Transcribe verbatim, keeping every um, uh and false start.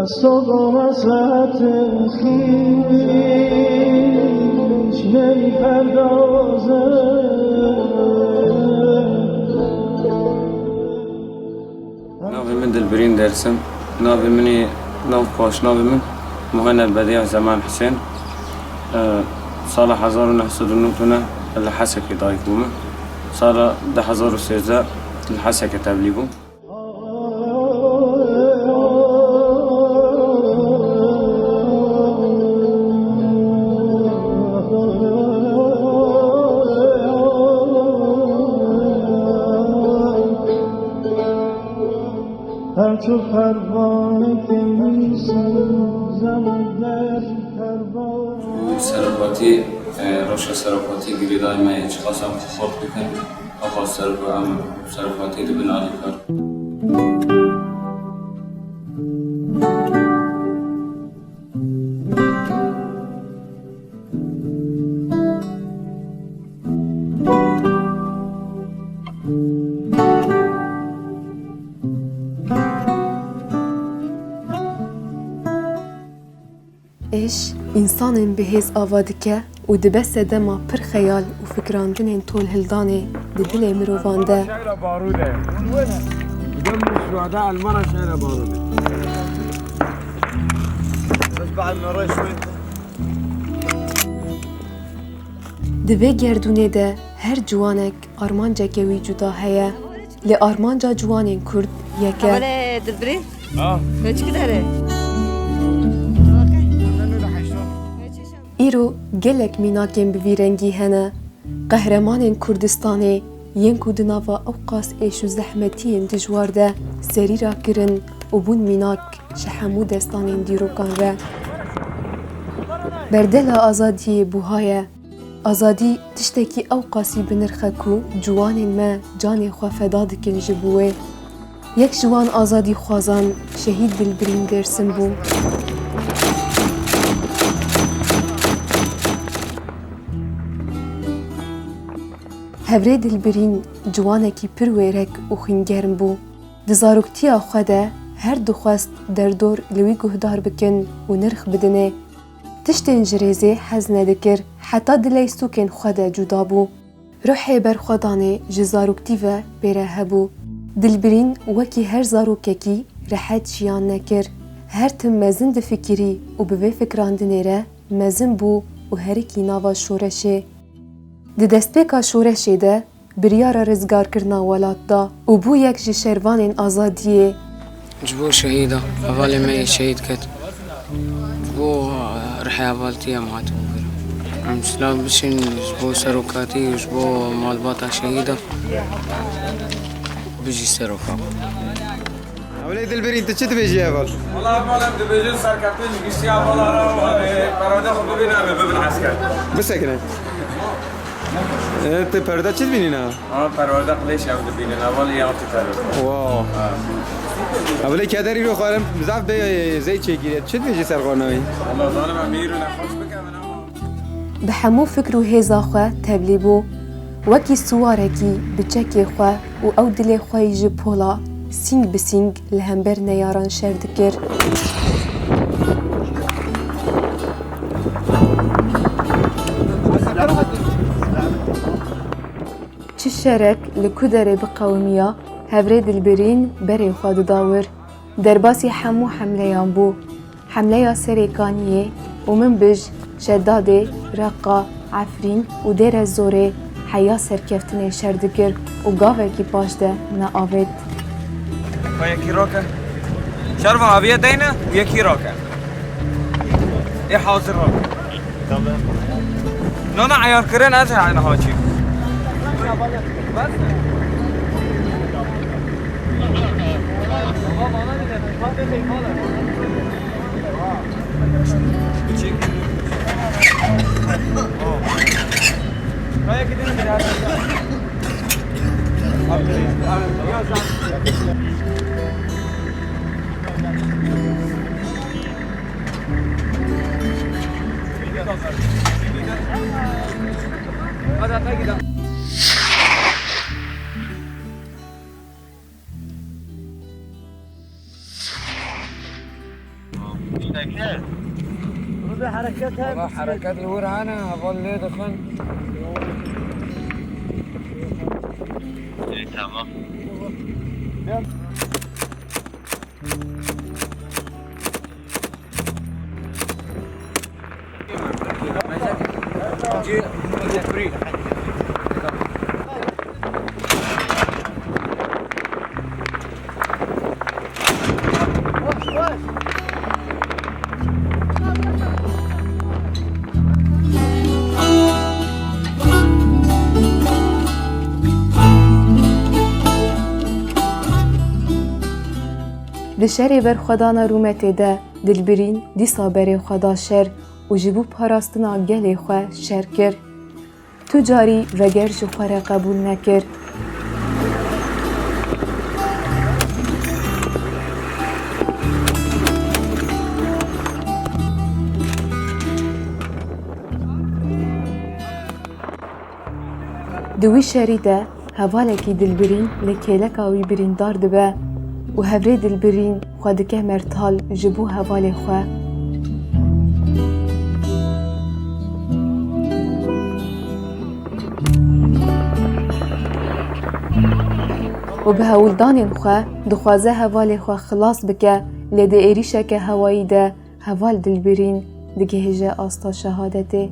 Essoba meslehetin xîş neyperdazin. Navê min Dilbirîn Dersim. Navê min ê nav paşnavê min Muhenned Bediya Zeman Husên. E, sala hezar û neh sed û nod û neh li Hesekê dayik bûme. Sala du hezar û sêzdeh li Hesekê tevlî bûm. Her çi pervanekên min ser zemin der pervan. Serokatî, e, rewşa serokatî girêdayî me ye, çiqas em xort bikin, ew xas serok-, em serokatî dibin alîkar. Êş, însanên bi hêz ava dike û dibe sedema pir xeyal û fikrandinên tolhildanê di dilê mirovan de. Di vê gerdûnê de her ciwanek armanceke wî cuda heye. Lê armanca ciwanên Kurd yek e. Hevalê Dilbirîn. Ha. Koçik dere. Îro gelek mînakên bi vî rengî hene. Qehremanên Kurdistanê yên ku di nava ewqas êş û zehmetiyên dijwar de serî rakirin û bûn mînak ji hemû destanên dîrokan re. Berdela azadiyê buha ye. Azadî tiştekî ew qasî bi nirx e ku ciwanên me canê xwe feda dikin ji bo wê. Yek ji wan azadîxwazan şehîd Dilbirîn Dêrsim bû. Hevrê Dilbirîn ciwanekî pir wêrek û xwîngerm bû. Di zaroktiya xwe de her dixwest derdor li wî guhdar bikin û nirx bidinê. Tiştên ji rêzê hez nedikir, heta di leystokên xwe de cuda bû. Ruhê berxwedanê ji zaroktî ve pê re hebû. Dilbirîn wekî her zarokekî rehet jiyan nekir. Her tim mezin difikirî û bi vê fikrandinê re mezin bû û herikî nava şoreşê. Di destpêka şoreşê de biryara rizgarkirina welat da û bû yek ji şervanên azadiyê. Ji bo şehîda, hevalê me yê şehîd ket. Ji bo, eh, rihê hevaltiya em hatibû vir. Em silav bişîn ji bo serokatî û ji bo malbata şehîda. Bijî seroka. Ewlê Dilbirîn, tu çi dibêjî heval? Wala heval em dibêjin serkeftin ji giştiya hevala re, em ê perwerde xwe bibînin, em ê bibin esker. Bisekine. E, tu perwerde çi dibînî niha? Ha, perwerde qilêş em dibînin, heval ya tu perwerde. Wow. Ha. Ewlê keder îro xwarin zaf bê zey çêkiriye. Tu çi dibêjî ser xwarina wî? Wala zalim em îro nexweş bikevin ama. Bi hemû fikr û hêza xwe tevlî bû. Wekî siwarekî bi çekê xwe û ew dilê xwe yî ji pola sîng bi sîng li hember neyaran şer dikir. Çi şerek li ku derê biqewimiya, hevrê Dilbirîn berê xwe dida wir. Derbasî hemû hemleyan bû. Hemleya Serêkaniyê û Minbij, Şedadê, Reqa, Efrîn û Dêrezorê heya serkeftinê şer dikir û gavekî paş de neavêt. Xwe yekî rake. Şerva aviye deyne û yekî rake. Ê hazir rake. Nana eyarkirin ez niha çî. Wala hereket li wir hene, heval lê dixin. Ê, tamam. Di şerê berxwedana rûmetê de Dilbirîn dîsa berê xwe da şer û ji bo parastina gelê xwe şer kir. Tu carî veger ji xwe re qebûl nekir. Di wî şerî de hevalekî Dilbirîn li kêleka wî birîndar dibe û hevrê Dilbirîn xwe dike mertal ji bo hevalê xwe. Û bi hewldanên xwe dixwaze hevalê xwe xilas bike, lê di êrîşeke hewayî de heval Dilbirîn digihêje asta şehadetê.